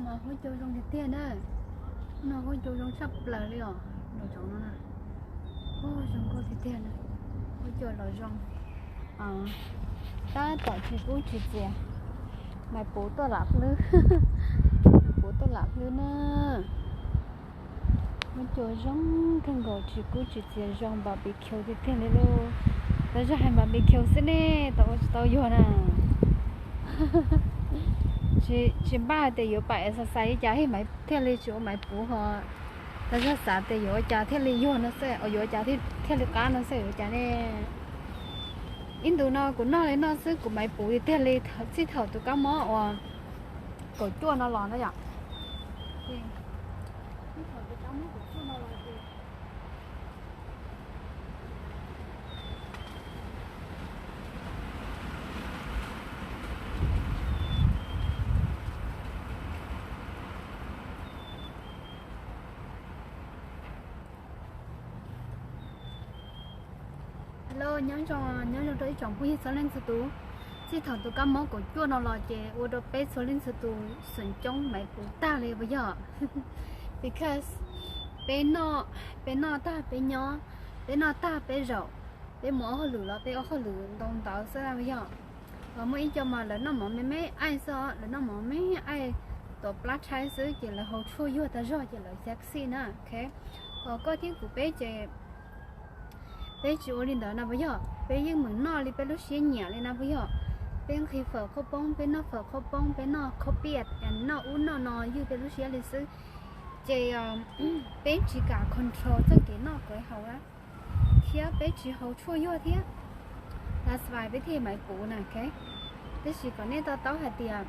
Mas huab cua zoo tiag tiag na. No huab cua zoo tshaj plaws li os, nraum zoov no na. Huab zoo nkauj tiag tiag na. Huab cua los zoo. Tab tom tsis kub tsis txias, Maiv Puv tuaj lam hlwb. Maiv Puv tuaj lam hlwb na. Huab cua zoo kawg nkaus, tsis kub tsis txias, zoo barbecue tiag tiag li lauj. Tab zaj hais barbecue xwb ne, tau ua tsis tau yuag na. Tsis npaj tias yuav pam exercise li cas thiaj li tsis ua Maiv Puv ho. Tab zaj xav tias yuav ua cas thiaj li yuag no xwb, yuav ua cas thiaj li qab no xwb, yuav ua cas ne. Ib ntus no kuv noj li noj xwb, kuv Maiv Puv tiag tiag li txij thaum tus kab mob uas kaum cuaj no los na yom. Txij thaum tus kab mob kaum cuaj no los ces Hello, nyob zoo, nyob zoo rau ib tsoom phooj ywg txhua leej txhua tus. Txij thaum tus kab mob kaum cuaj no los ces ua rau peb txhua leej txhua tus xeem coob Maiv Puv tag li puas yog? Because peb noj, peb noj tag peb nyob, peb noj tag peb zaum, peb mus ua hauj lwm los peb ua hauj lwm ntau ntawd xwb puas yog? Ho muaj ib co mas lawv noj mov me me aij xwb, lawv noj mov me aij tuav plab tshaib xwb ces lawv haus tshuaj yuag tag zog ces lawv xya xij na. Ho koj thiab kuv peb ces peb tsis ua li ntawd na puas yog? Peb yeej meem noj li peb lub siab nyiam li na puas yog? Peb nqhis fawm qhaub poob, peb noj fawm qhaub poob, peb noj khaub piaj, noj ub noj no ywj peb lub siab li xwb. Ces peb tsis kam control txoj kev noj kev haus na, thiab peb tsis haus tshuaj yuag thiab. That's why peb thiaj Maiv Puv na. Tab sis kom nej to taub hais tias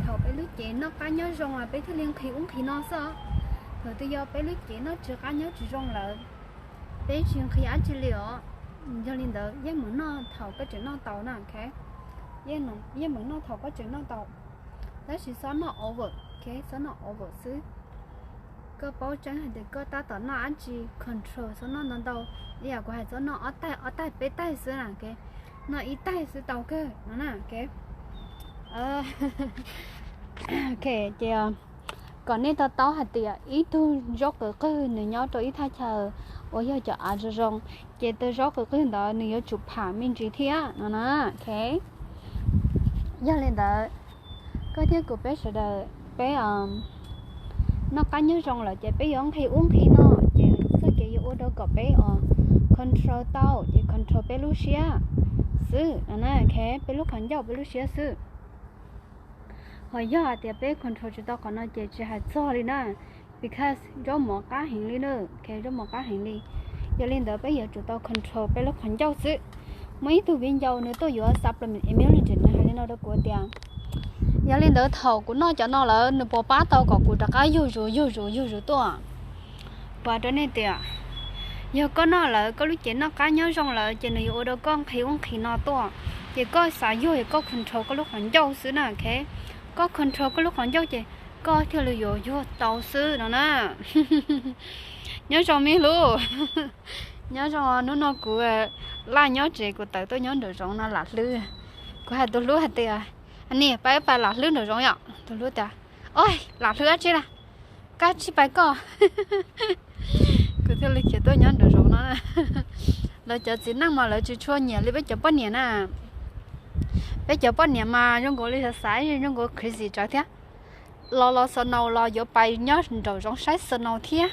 thaum peb lub cev noj qab nyob zoo es peb thiaj li nqhis ub nqhis no xwb. Thaum twg yog peb lub cev noj tsis qab nyob tsis zoo lawm, peb tsis nqhis dab tsi li os. Yog li ntawd yeej meem noj thaum koj tseem noj tau na. Yeej meem noj thaum koj tseem noj tau, tab sis xob noj over, xob noj over xwb. Koj paub tseeb hais tias koj tab tom noj dab tsi, control xob noj ntau ntau. Ib yam kuv hais txog noj ob taig ob taig peb taig xwb na, noj ib taig xwb tau kawg no na. Ces kom nej to taub hais tias ib tug zaub qws qwg nws nyob rau ib thaj chaw uas yog cov av zoo zoo, ces tus zaub qws qwg ntawd nws yuav tsum pham me ntsis thiab no na. Yog li ntawd, koj thiab kuv peb sawv daws peb noj qab nyob zoo lawm ces peb yuav nqhis ub nqhis no, ces txoj kev yuav ua rau kom peb control tau ces control peb lub siab xwb no na. Peb lub qhov ncauj peb lub siab xwb. Ho yog hais tias peb control tsis tau qhov no ces tsis hais txog li na, because zaub mov qab heev li na, zaub mov qab heev li. Yog li ntawd peb yuav tsum tau control peb lub qhov ncauj xwb. Muaj ib tug viv ncaus nws tuaj yuav supplement immunity, nws hais li no rau kuv tias, yog li ntawd thaum kuv noj cov no lawm nws puas pab tau kom kuv rov qab yug zus yug zus yug zus tuaj? Kuv hais rau nej tias, yog koj noj lawm koj lub cev noj qab nyob zoo lawm ces nws yuav ua rau koj nqhis ub nqhis no tuaj. Ces koj xav yug es koj control koj lub qhov ncauj xwb na. Koj control koj lub qhov ncauj ces koj thiaj li yuav yug tau xwb no na. Nyob zoo me hlub. Nyob zoo, hnub no kuv laj nyob tsev, kuv tawm tuaj nyob nraum zoov no lam hlwb. Kuv hais tus hlub hais tias, niam, pab pais lam hlwb nraum zoov yom. Tus hlub tias, oj, lam hlwb dab tsi na, koj tsij pais koj. Kuv thiaj li khiav tuaj nyob nraum zoov no. Lawv cov txiv neej mas lawv tsis tshua nyiam li peb cov poj niam na. Peb cov poj niam mas zoo nkaus li xav xaiv zoo nkaus crazy tsawv thiab. Los los snow los yuav pais nyob nraum zoov saib snow thiab,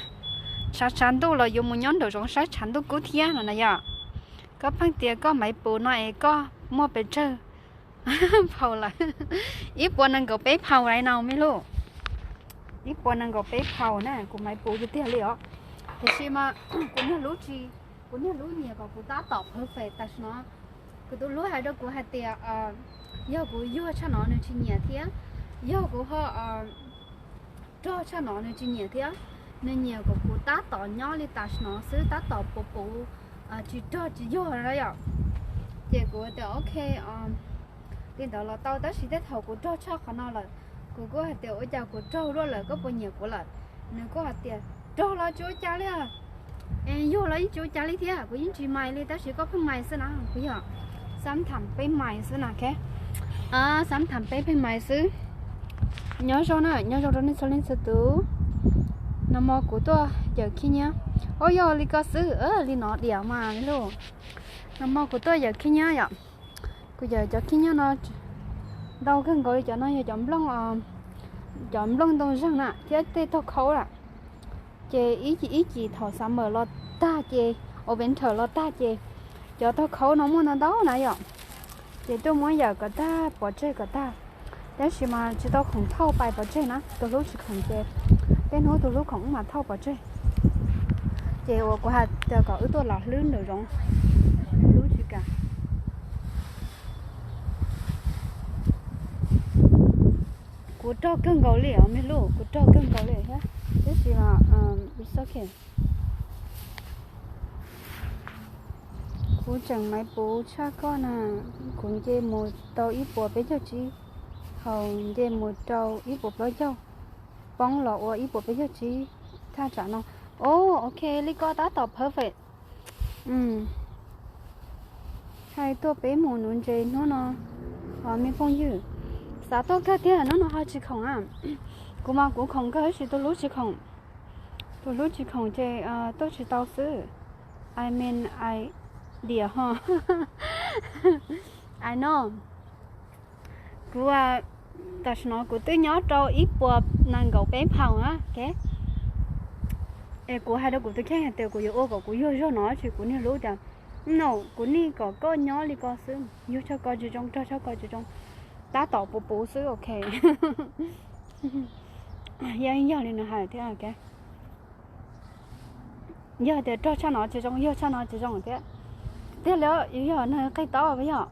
tshav tshav ntuj los yuav mus nyob nraum zoov saib tshav ntuj kub thiab no na yom. Koj pheej tias koj Maiv Puv no es koj muaj pes tsawg phau lawm? Ib puas nees nkaum peb phau lawm no me hlub. Ib puas nees nkaum peb phau na, kuv Maiv Puv tiag tiag li os. Tiam sis mas kuv niag hlub tsis, kuv niag hlub nyiam kom kuv tab tom perfect tam sim no. Kuv tus hlub hais rau kuv hais tias, yog kuv yuag tshaj no nws tsis nyiam thiab, yog kuv ho rog tshaj no nws tsis nyiam thiab. Nws nyiam kom kuv tab tom nyob li tam sim no xwb, tab tom puv puv, tsis rog tsis yuag na yom. Ces kuv tias ok, li ntawd los tau, tab sis tej thaum kuv rog tshaj qhov no lawm, kuv kuj hais tias ua cas kuv rog luaj lawm koj puas nyiam kuv lawm? Nws kuj hais tias rog los tsis ua cas li, yuag los yeej tsis ua cas li thiab, kuv yeej tsis mind li, tab sis koj pheej mind xwb na. Kuv yog sometimes peb mind xwb na, sometimes peb pheej mind xwb. Nyob zoo na, nyob zoo rau nej txhua leej txhua tus. Nag hmo kuv tuaj yawm khib nyiab. Ua yog li ko xwb, li no diam mas lauj. Nag hmo kuv tuaj yawm khib nyiab yom. Kuv yawm cov khib nyiab no ntau kawg nkaus li, cov no yog cov nplooj, cov nplooj ntoo zeeg na thiab tej taug khaub na. Ces ib, ib chim thaum summer los tag ces, o winter los tag ces cov taug khaub no muaj ntau ntau na yom. Ces tuaj muab yawm kom tag pov tseg kom tag. Tab sis mas tsis tau khoom thauj pais pov tseg na, tus hlub tsis khoom ces tej hnub tus hlub khoom wb mam thauj pov tseg. Ces uas kuv hais tias kom wb tuaj lam hlwb nraum zoov, tus hlub tsis kam. Kuv rog kawg nkaus li os me hlub, kuv rog kawg nkaus li thiab. Tab sis mas, kuv tseem maiv puv tshaj koj na. Kuv nce mus rau ib puas peb caug tsib, hos nce mus rau ib puas plaub caug, poob los ua ib puas peb caug tsib thaj tsam no. O, ok, li ko tab tom perfect. Hais tuaj peb mus nuv ntses hnub no, me phooj ywg. Xav tuaj kawg tiag, hnub no ho tsis khoom a. Kuv mas kuv khoom kawg tab sis tus hlub tsis khoom. Tus hlub tsis khoom ces tuaj tsis tau xwb. I mean, I diam ho. I know. Kuv, tam sim no kuv twb nyob rau ib puas nees nkaum peb phaus na, ok. Es kuv hais rau kuv tus kheej hais tias kuv yuav ua kom kuv yuag zog no, tab sis kuv niag hlub tias, no, kuv nig kom koj nyob li ko xwb, yuag tshaj ko tsis zoo, rog tshaj ko tsis zoo, tab tom puv puv xwb, ok. Yeej yog li nws hais thiab, ok. Yog tias rog tshaj no tsis zoo, yuag tshaj no tsis zoo thiab. Tiag li, yog neeg qig taub yog,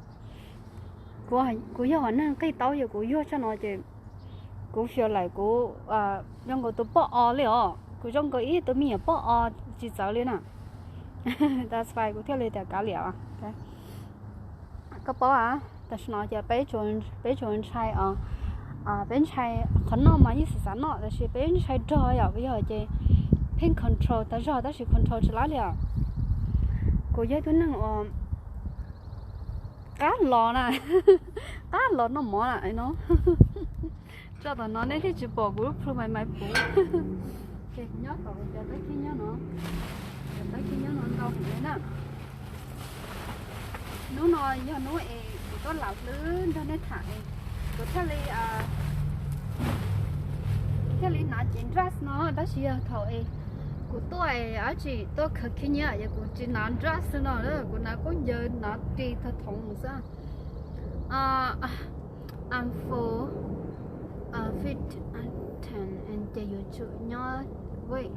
kuv yog neeg qig taub, yog kuv yuag tshaj no ces kuv feel like kuv zoo nkaus tus poj o li os, kuv zoo nkaus ib tug me nyuam poj o tsis txawv li na. That's why kuv thiaj li tias kav liam. Koj paub a, tam sim no ces peb tsuas ntshai, peb ntshai qhov noj mas yeej xav xav noj, tab sis peb ntshai rog yom, yog ces pheej control tas zog, tab sis control tsis lab li os. Kuv yog ib tug neeg uas qab los na, qab los noj mov na no. Tso tom no nej thiaj tsis pom kuv lub plhu mais mais puv. Ces kuv nyob tom cov tab khib nyob no, cov tab khib nyob no ntau heev li na. Hnub no yog hnub es kuv tuaj lam hlwb nrog nej tham es kuv thiaj li, thiaj li hnav cev dress no, tab sis yog thaum es kuv tuaj es dab tsi tuaj khaws khib nyiab es kuv tsis hnav dress no, kuv hnav khaub ncaws hnav ris tag thoov xwb. I'm full, fit, and tan, and ces yuav tsum nyob weight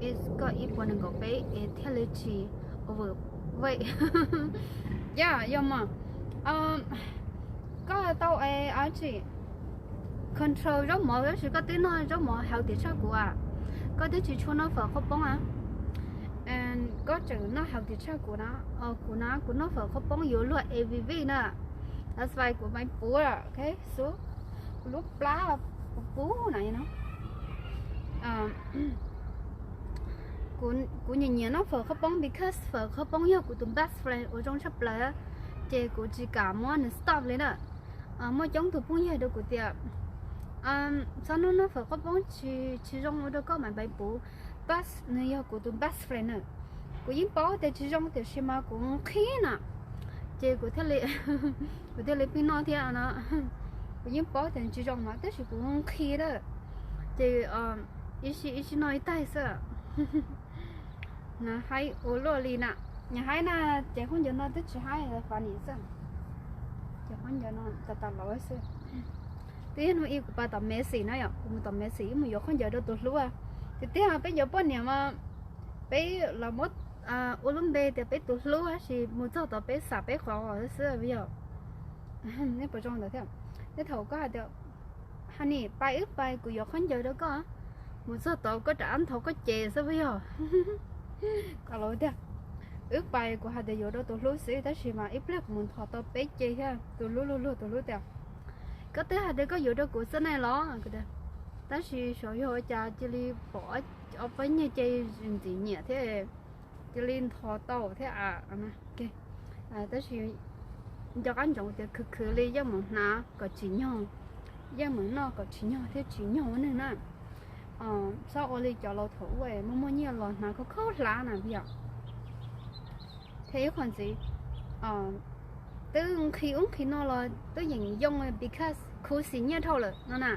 is koj ib puas nees nkaum peb es thiaj li tsis overweight. Yeah, yog mas. Koj tau es dab tsi control zaub mov, tab sis koj twb noj zaub mov healthy tshaj kuv a. Koj twb tsis tshua noj fawm qhaub poob a. Koj tseem noj healthy tshaj kuv na. Kuv na, kuv noj fawm qhaub poob yuav luag A V V na. That's why kuv mais puv, ok, xub, kuv lub plab puv puv na no. Kuv nyiam nyiam noj fawm qhaub poob because fawm qhaub poob yog kuv tus best friend uas zoo tshaj plaws, ces kuv tsis kam muab nws stop li na. Muaj coob tus phooj ywg hais rau kuv tias, txhob noj noj fawm qhaub poob, tsis zoo ua rau koj mais puv. But nws yog kuv tus best friend na. Kuv yeej paub tias tsis zoo tiam sis mas kuv nqhis na, ces kuv thiaj li, kuv thiaj li pheej noj thiab no. Kuv yeej paub tias tsis zoo mas tab sis kuv nqhis na, ces ib sij ib sij noj ib taig xwb. Nws haib ua luaj li na. Nws haib na, ces khaub ncaws no twb tsis haib funny xwb. Ces khaub ncaws no tas tas lawm xwb. Twb yog hnub ib kuv pais tom Macy's na yom, kuv mus tom Macy's wb mus yuav khaub ncaws rau tus hlub. Tiag tiag peb cov poj niam mas peb los muab ua lub npe tias peb tus hlub, tab sis mus txog tod peb xam peb qhov xwb yog. Nej puas zoo ntawd thiab? Tej thaum koj hais tias, honey, pais wb pais kuv yuav khaub ncaws rau koj. Mus txog tod koj rov qab nthov koj ces xwb puas yog? Tiag, wb pais kuv hais tias yuav rau tus hlub xwb tab sis mas ib pliag kuv mus nthov tau peb ce thiab. Tus hlub luag luag tus hlub tias, koj twb hais tias koj yuav rau kuv xwb ne los? Tab sis xyov yog ua cas cia li pom ob peb nyuag ce ntxim nyiam thiab, cia li nthov tau thiab. Tab sis nco qab ntsoov tias khwv khwv li yeej mus hnav kom tsim nyog yeej meem noj kom tsis nyog thiab tsis nyog ua neeg na. Txhob ua li cov laus thaum ub muaj muaj nyiaj los hnav khaub khaub hlab na yom. Thiab ib qho ntxiv, twb nqhis ub nqhis no los twb yeem yoo because khuv xim nyiaj dhau lawm no na.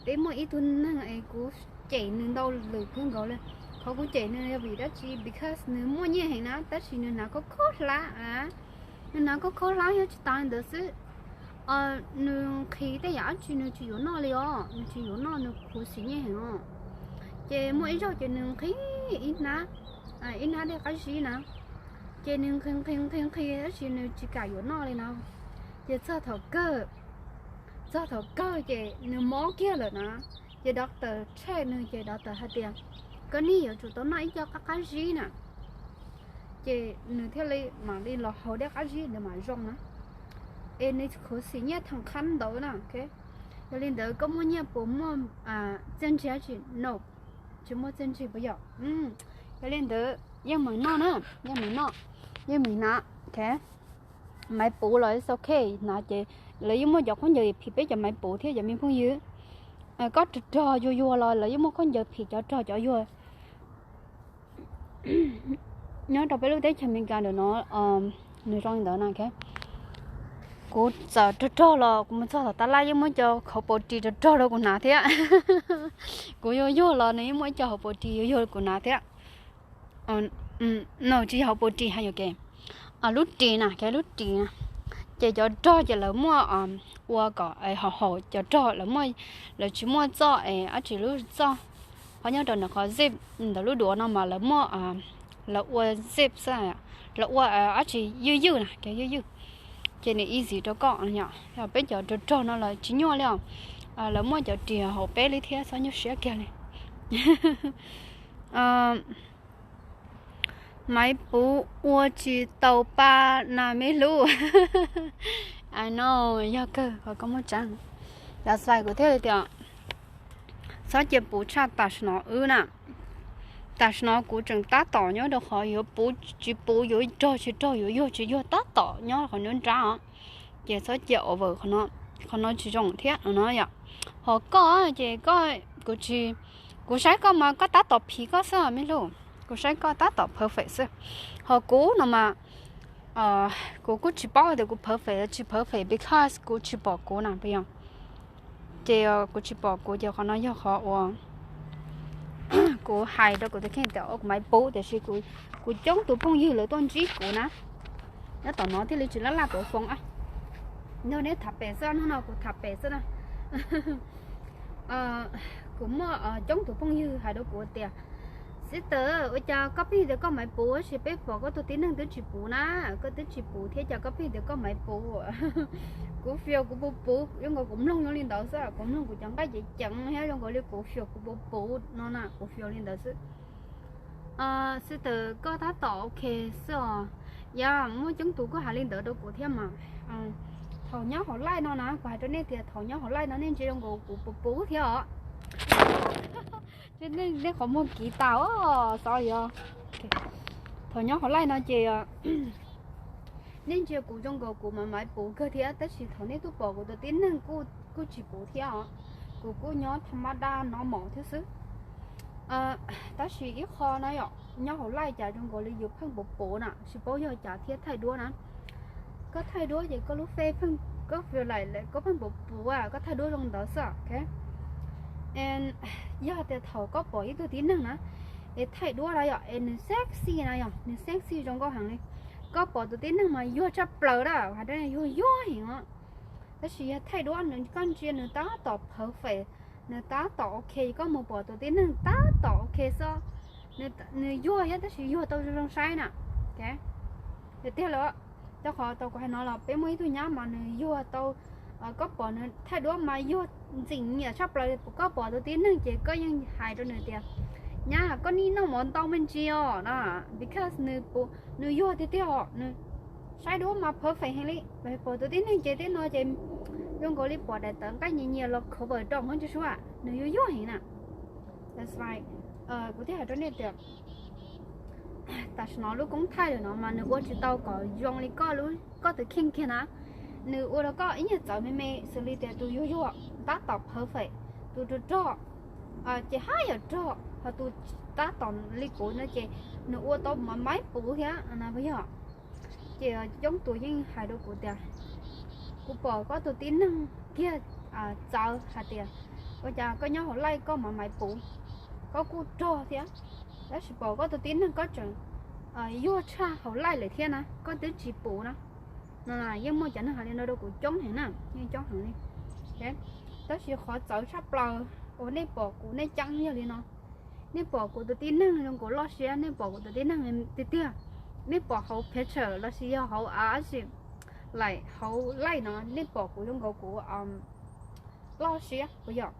Peb muaj ib tug neeg es kuv cem nws ntau lawm kawg nkaus li. Qhov kuv cem nws yog vim dab tsi? Because nws muaj nyiaj heev na tab sis nws hnav khaub khaub hlab. Nws hnav khaub khaub hlab yog tsis tas li ntawd xwb, nws nqhis tej yam dab tsi nws tsis yuav noj li os, nws tsis yuav noj, nws khuv xim nyiaj heev os. Ces muaj ib zaug ces nws nqhis ib hnab, ib hnab dej qab zib na, ces nws nqhis nqhis nqhis nqhis tab sis nws tsis kam yuav noj li na. Ces txog thaum kawg, txog thaum kawg ces nws mob kiag lawm na. Ces doctor check nws ces doctor hais tias koj nim yuav tsum tau noj ib co qab qab zib na. Ces nws thiaj li mam li los haus dej qab zib nws mam zoo na. Es nws khuv xim nyiaj theem qhab ntawd na. Yog li ntawd koj muaj nyiaj puas muaj txiaj ntsig dab tsi? No, tsis muaj txiaj ntsig puas yog? Yog li ntawd yeej meem noj na, yeej meem noj, yeej meem hnav. Maiv puv los it's ok, hnav ces lawv yeej muaj cov khaub ncaws phim peb cov maiv puv thiab cov me phooj ywg. Koj rog rog yuag yuag los lawv yeej muaj khaub ncaws phim cov rog cov yuag. Nyob rau peb lub teb chaws Amelikas ntawm no nws zoo li ntawd na. Kuv txawm rog rog los kuv mus txog tom tab laj yeej muaj cov hauv paus ris rog rog rau kuv hnav thiab. Kuv yuag yuag los nws yeej muaj ib co hauv paus ris yuag yuag rau kuv hnav thiab. No tsis yog hauv paus ris, hais yog ke, lub ris na, ke lub ris na. Ces cov rog ces lawv muaj ua kom haum haum cov rog, lawv muaj, lawv tsis muaj txoj es dab tsi lub txoj, qhov nyob rau nram qhov zip ntawm lub duav no mas lawv muaj, lawv ua zip xwb, lawv ua dab tsi ywj ywj na, ke ywj ywj. Ces nws easy rau koj yom. Yog peb cov rog rog no lawv tsis nyuaj li os. Lawv muaj cov ris hauv peb li thiab, txhob nyuaj siab kiag li. Maiv puv ua tsis tau pa na me hlub. I know, yog kawg qhov koj muaj tseeb. That's why kuv thiaj li tias txhob cia puv tshaj tam sim no wb na. Tam sim no kuv tseem tab tom nyob rau qhov yuav puv tsis puv, yuav rog tsis rog, yuav yuag tsis yuag, tab tom nyob qhov nruab nrab os. Ces txhob cia over qhov no, qhov no tsis zoo thiab no yom. Ho koj ces koj, kuv tsis, kuv saib koj mas koj tab tom phim koj xwb me hlub, kuv saib koj tab tom perfect xwb. Ho kuv no mas kuv kuj tsis paub tias kuv perfect tsis perfect because kuv tsis pom kuv na puas yog? Ces kuv tsis pom kuv ces qhov no yog qhov uas kuv hais rau kuv tus kheej tias kuv maiv puv, tiam sis kuv coob tus phooj ywg lawv tuaj ntsib kuv na. Nyob tom no thiaj li tsis laj laj pov foos. Nyob neb tham pem xwb, hnub no kuv tham pem xwb na. Kuv muaj coob tus phooj ywg hais rau kuv tias, sister, ua cas koj pheej tias koj maiv puv tab sis peb pom koj tus tib neeg twb tsis puv na, koj twb tsis puv thiab cas koj pheej tias koj maiv puv? Kuv feel kuv puv puv, zoo nkaus kuv mloog zoo li ntawd xwb, kuv mloog kuv cov nqaij ceev ceev thiab zoo nkaus li kuv feel kuv puv puv no na, kuv feel li ntawd xwb. Sister, koj tab tom ok xwb os. Yog muaj coob tus kuj hais li ntawd rau kuv thiab mas. Thaum nyob hauv live no na, kuv hais rau nej tias thaum nyob hauv live no nej ntsia zoo nkaus kuv puv puv thiab os. Nej qhov muag kiv tas os, sorry os. Thaum nyob hauv live no ces nej ntsia kuv zoo nkaus kuv mas maiv puv kawg thiab, tab sis thaum nej tuaj pom kuv tus tib neeg kuj tsis puv thiab os. Kuv kuj nyob tha maj daj no mom thiab xwb. Tab sis ib qho na yom, nyob hauv live cas zoo nkaus li yus pheej puv puv na, tsis paub yog cas thiab thaij duab na. Koj thaij duab ces koj lub face pheej, koj feel like koj pheej puv puv, koj thaij duab zoo ntawd xwb. Yog tias thaum koj pom ib tug tib neeg na, es thaij duab na yom, es nws sexy na yom, nws sexy zoo nkauj heev li, koj pom tus tib neeg mas yuag tshaj plaws na, hais rau yuag yuag heev os. Tab sis yog thaij duab nws koj ntsia nws tab tom perfect, nws tab tom ok, koj mus pom tus tib neeg tab tom ok xwb, nws yuag thiab tab sis yuag tau zoo zoo saib na. Tiag tiag lawm, rau qhov tau kuv hais no los peb muaj ib tug nyab mas nws yuag tau, koj pom nws thaij duab mas yuag ntxim nyiam tshaj plaws, koj pom tus tib neeg ces koj yeej hais rau nws tias, nyab, koj nim noj mov ntau me ntsis os na, because nws yuag tiag tiag os, nws saib duab mas perfect heev li. Pom tus tib neeg ces tej no ces zoo nkaus li pom daim tawv nqaij nyias nyias los cover rau hauv ntsis suab, nws yuag yuag heev na. That's why kuv thiaj hais rau nej tias tam sim no lub koob thaij lawm no mas nws ua tsis tau kom zoo li koj, koj tus kheej kiag na. nws ua rau koj ib nyuag txawv me me xws li tias tus yuag yuag tab tom perfect, tus rog rog ces haj yam rog, ho tus tab tom li kuv no ces nws ua tau maiv maiv puv thiab no puas yog? Ces coob tus yeej hais rau kuv tias, kuv pom koj tus tib neeg kiag txawv hais tias, ua cas koj nyob hauv live koj maiv maiv puv, koj kuj rog thiab, tab sis pom koj tus tib neeg koj tseem yuag tshaj hauv live lawm thiab na, koj twb tsis puv na. No yeej muaj cov neeg hais li no rau kuv coob heev na, yeej coob heev li. Tab sis qhov txawv tshaj plaws uas nej pom kuv nej ceeb yog li no, nej pom kuv tus tib neeg zoo nkaus loj siab, nej pom kuv tus tib neeg tiag tiag, nej pom hauv picture los sis yog hauv a si laim hauv live no nej pom kuv zoo nkaus kuv loj siab puas yog?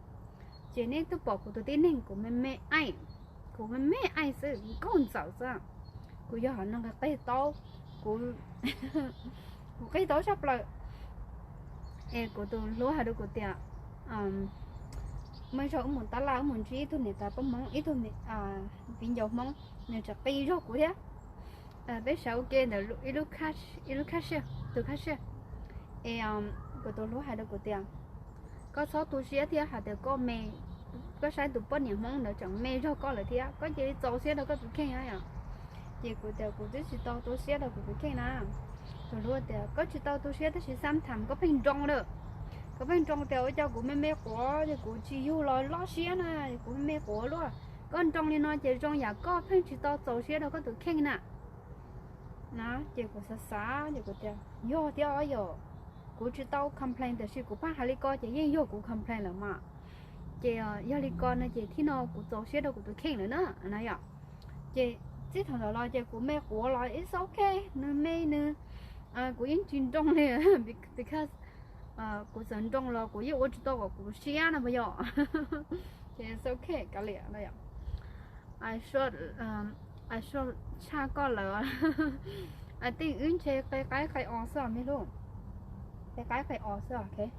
Ces nej twb pom kuv tus tib neeg kuv me me aim, kuv me me aim xwb, nkauj ntxawm xwb. Kuv yog hom neeg qig taub, kuv, kuv qig taub tshaj plaws. Es kuv tus hluas hais rau kuv tias, muaj ib zaug wb mus tab laj wb mus ntsib ib tug niam tais poj Hmoob, ib tug viv ncaus Hmoob, nws tseem qig zog kuv thiab. Peb sawv ua ke ntawm ib lub cashier, tus cashier. Es kuv tus hluas hais rau kuv tias, koj txhob tu siab thiab hais tias koj me, koj saib tus poj niam Hmoob ntawd tseem me zog koj lawm thiab, koj cia li txaus siab rau koj tus kheej na yom. Ces kuv tias kuv twb tsis tau tu siab rau kuv tus kheej na. Tus hluas tias koj tsis tau tu siab tab sis sometimes koj pheej nroo lawm. Koj pheej nroo tias ua cas kuv me me quav ces kuv tsis yug los loj siab na, kuv me me quav luaj. Koj nroo li no ces zoo yam koj pheej tsis tau txaus siab rau koj tus kheej na. Na ces kuv xav xav ces kuv tias yog thiab os yom, kuv tsis tau complain tiam sis kuv pheej hais li ko ces yeej yog kuv complain lawm mas. Ces yog li ko no ces thib no kuv txaus siab rau kuv tus kheej lawm na, na yom. Ces txij thaum ntawd los ces kuv me quav los it's ok, nws me nws, kuv yeej tsis nroo li, because kuv txawm nroo los kuv yeej ua tsis tau kom kuv siab no puas yog? Ces it's ok kav liam no yom. I should, I should tshaj koj lawm. I think wb ntshe qe qaib qe os xwb os me hlub. Qe qaib qe os xwb os.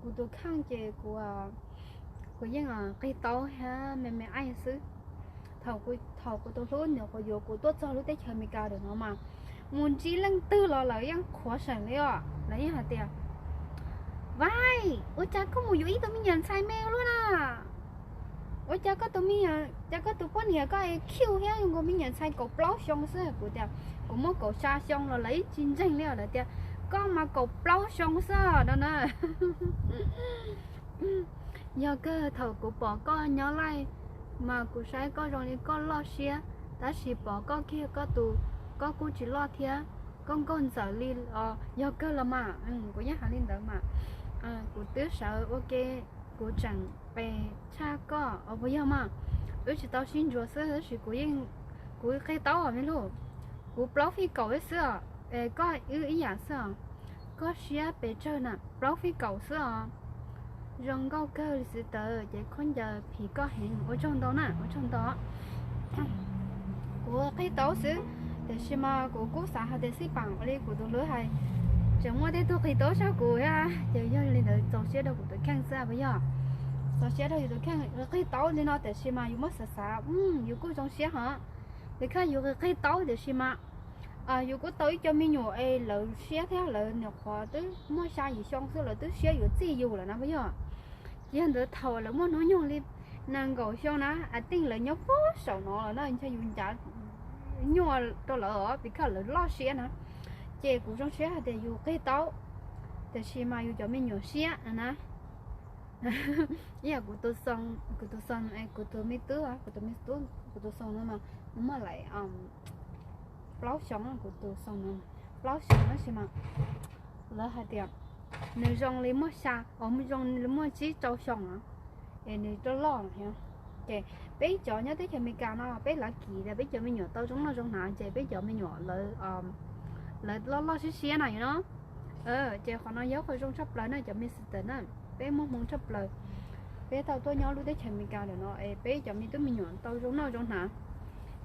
Kuv tus kheej ces kuv, kuv yeej qig taub thiab me me aim xwb. Thaum kuv tus hlub nyuam qhuav yuav kuv tuaj txog lub teb chaws Amelikas ntawm no mas mus ntsib leej twg los lawv yeej qhuav seem li os, lawv yeej hais tias, Vaim, ua cas koj mus yuav ib tug me nyuam ntxhais me ua luaj na? Ua cas koj tus me, cas koj tus poj niam koj es cute thiab zoo nkaus me nyuam ntxhais kaum plaub xyoo xwb? Kuv tias kuv muaj kaum xya xyoo los lawv yeej tsis ntseeg li os, lawv tias koj mas kaum plaub xyoo xwb no na. Yog kawg thaum kuv pom koj nyob live mas kuv saib koj zoo li koj loj siab, tab sis pom koj kiag koj tus, koj kuj tsis loj thiab, koj nkauj ntxawm li os. Yog kawg los mas, kuv yeej hais li ntawd mas. Kuv twb sawv ua ke, kuv tseem qe tshaj koj os puas yog mas. Wb tsis tau sib ntsuas xwb tab sis kuv yeej, kuv qig taub os me hlub. Kuv plaub fij kaum xwb os, es koj wb ib yam xwb os. Koj siab pes tsawg na, plaub fij kaum xwb os. Zoo nkauj kawg li xwb tawd ces khaub ncaws phim koj heev, ua tsaug ntau na, ua tsaug ntau. Kuv qig taub xwb, tiam sis mas kuv kuj xav hais tias xij pam ua li kuv tus hlub hais, tseem muaj tej tug qig taub tshaj kuv thiab, ces yog li ntawd txaus siab rau kuv tus kheej xwb puas yog? Txaus siab rau yus tus kheej. Qig taub li no tiam sis mas yus muab xav xav, yus kuj zoo siab hos. Vim khaj yus qig taub tiam sis mas yus kuj tau ib co me nyuam es lawv siab thiab, lawv nyuam qhuav twb muaj xya yim xyoo xwb lawv twb siab yuav txij yus lawm na puas yog? Ces yog ntawd thaum lawv muaj hnub nyoog li nees nkaum xyoo na, I think lawv nyob puag saum no lawm na, ntshe yus ncav nyuaj rau lawv os, vim khaj lawv loj siab na. Ces kuv zoo siab hais tias yus qig taub, tiam sis mas yus cov me nyuam siab na. Ib yam kuv tus xoo, kuv tus xoo, kuv tus me tub, kuv tus me tub, kuv tus xoo no mas nws muaj laim plaub xyoo, kuv tus xoo no plaub xyoo tab sis mas lawv hais tias nws zoo li muaj xya, os zoo li muaj tsib rau xyoo na, es nws loj loj no. Ces peb cov nyob teb chaws Amelikas no peb lav kim tias peb cov me nyuam tau zoo noj zoo hnav ces peb cov me nyuam lawv, lawv loj loj siab siab na yom no. Ces qhov no yog qhov zoo tshaj plaws na cov me sister na, peb muaj hmoo tshaj plaws. Peb tau tuaj nyob lub teb chaws Amelikas ntawm no es peb cov me tub me nyuam tau zoo noj zoo hnav.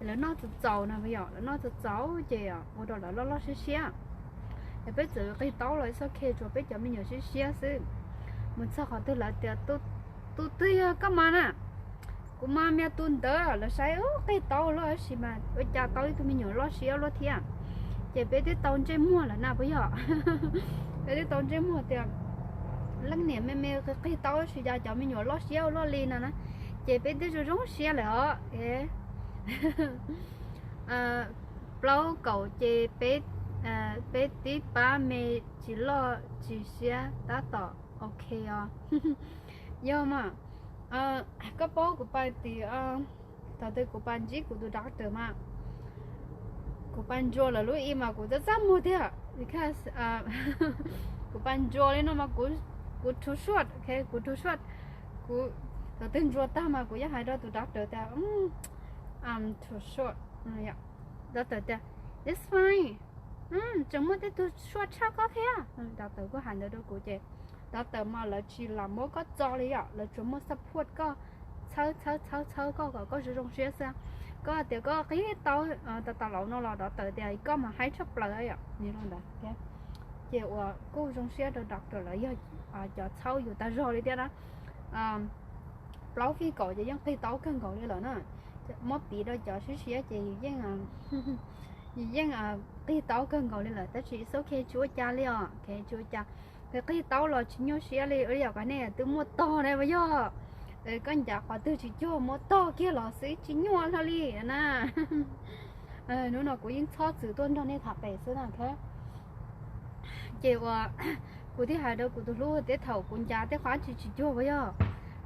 Lawv noj txaus txaus na puas yog, lawv noj txaus txaus ces ua rau lawv loj loj siab siab. Es peb txawm qig taub los xoj khe tsuas peb cov me nyuam siab siab xwb. Mus txog qhov twg lawv tias, tus twg yog koj mas na? Kuv mas mas tus ntawd. Lawv saib qig taub luaj tab sis mas ua cas tau ib tug me nyuam loj siab luaj thiab. Ces peb twb tau ntsej muag lawm na puas yog? Peb twb tau ntsej muag tias leej niam me me qig taub, tab sis cas cov me nyuam loj siab ua luaj li no na, ces peb twb zoo zoo siab lawm os. Plaub kaum ces peb, peb tib pab me tsis loj tsis siab tab tom ok os. Yog mas, koj paub kuv pais tim, thaum twg kuv pais ntsib kuv tus doctor mas kuv pais ntsuas lawm lub i mas kuv txaj txaj muag tiag, because kuv pais ntsuas li no mas kuv too short, ok, kuv too short. Kuv thaum twg ntsuas tag mas kuv yeej hais rau tus doctor tias, I'm too short. Doctor tias, it's fine, tseem muaj tej tug short tshaj koj thiab. Doctor kuj hais ntawd rau kuv ces doctor mas lawv tsis lam muab koj txo li yom, lawv tsuas muaj support koj, txhawb txhawb txhawb txhawb koj kom koj zoo zoo siab xwb. Koj tias koj qig taub tas tas laus no los doctor tias koj mas haib tshaj plaws yom, li ntawd. Ces uas kuj zoo siab rau doctor lawv yog cov txhawb yus tag zog li thiab na. Plaub fij kaum ces yeej qig taub kawg nkaus li lawm na. Muab piv rau cov siab siab ces yus yeej, yus yeej qig taub kawg nkaus li lawm, tab sis it's ok, tsis ua cas li os, ok, tsis ua cas. Qig taub los tsis nyuaj siab li, ua li yam nej twb muaj tog na puas yog? Koj ncav qhov twg tsis cuag muab tog kiag los xwb, tsis nyuaj hlo li na. Hnub no kuv yeej txhob txwm tuaj nrog nej tham pem xwb na. Ces uas kuv thiaj hais rau kuv tus hlub tias thaum kuv ncav tej qhov tsis tsis cuag puas yog,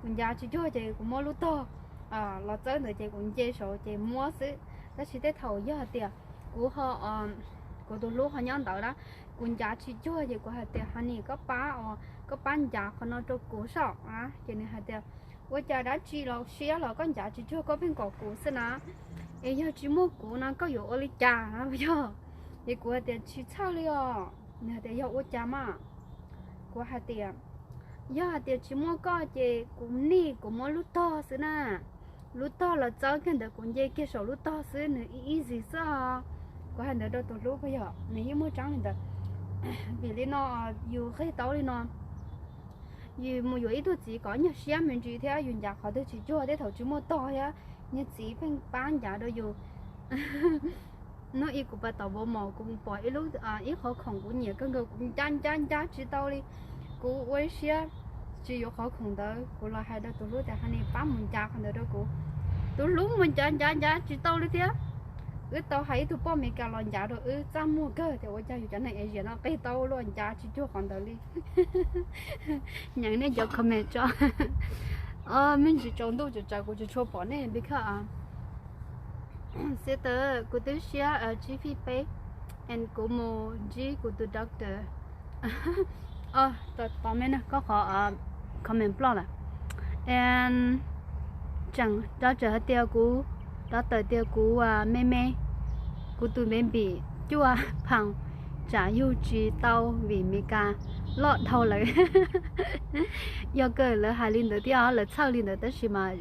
kuv ncav tsis cuag ces kuv muab lub tog los txawb ntawd ces kuv nce saud ces muab xwb. Tab sis tej thaum yog hais tias kuv ho, kuv tus hlub ho nyob ntawd na, kuv ncav tsis cuag ces kuv hais tias, honey, koj pab, koj pab ncav qhov no rau kuv saib. Ces nws hais tias, ua cas dab tsi los siab los koj ncav tsis cuag, koj pheej kom kuv xwb na. Es yog tsis muaj kuv no koj yuav ua li cas na puas yog? Ces kuv hais tias tsis txhawj li os. Nws hais tias yog ua cas mas? Kuv hais tias yog hais tias tsis muaj koj ces kuv nim kuv muab lub tog xwb na. Lub tog los txawb kiag ntawd kuv nce kiag saum lub tog xwb, nws easy xwb os. Kuv hais ntawd rau tus hlub puas yog, nws yeej muaj tseeb li ntawd. Vim li no, yus qig taub li no, yus mus yuav ib tug txiv kom nyuaj siab me ntsis thiab, yus ncav qhov twg tsis cuag, tej thaum tsis muaj tog thiab, niag txiv pheej pab ncav rau yus. Hnub ib kuv pais tom Walmart kuv mus pom ib lub, ib qhov khoom kuv nyiam kawg nkaus, kuv ncav ncav ncav tsis tau li. Kuv ua ib siab tsis yuav qhov khoom ntawd, kuv los hais rau tus hlub tias, honey, pab mus ncav qhov ntawd rau kuv. Tus hlub mus ncav ncav ncav tsis tau li thiab. Wb tau hais ib tug poj Amelikas los ncav rau wb, txaj muag kawg tias ua cas yus cov neeg Asia no qig taub luaj ncav tsis cuag qhov ntawd li. Nyeem nej cov comment tso. Me ntsis tsaus ntuj tsaws tsaws kuv tsis tshua pom nej because sister, kuv twb siab tsib fij peb and kuv mus ntsib kuv tus doctor. Tos me na, koj qhov comment ploj lawm. And tseem doctor hais tias kuv, doctor tias kuv me me, kuv tus baby cuaj pound, tsam yug tsis tau vim Meskas loj dhau lawm. Yog kawg lawv hais li ntawd thiab, lawv txhawj li ntawd tab sis mas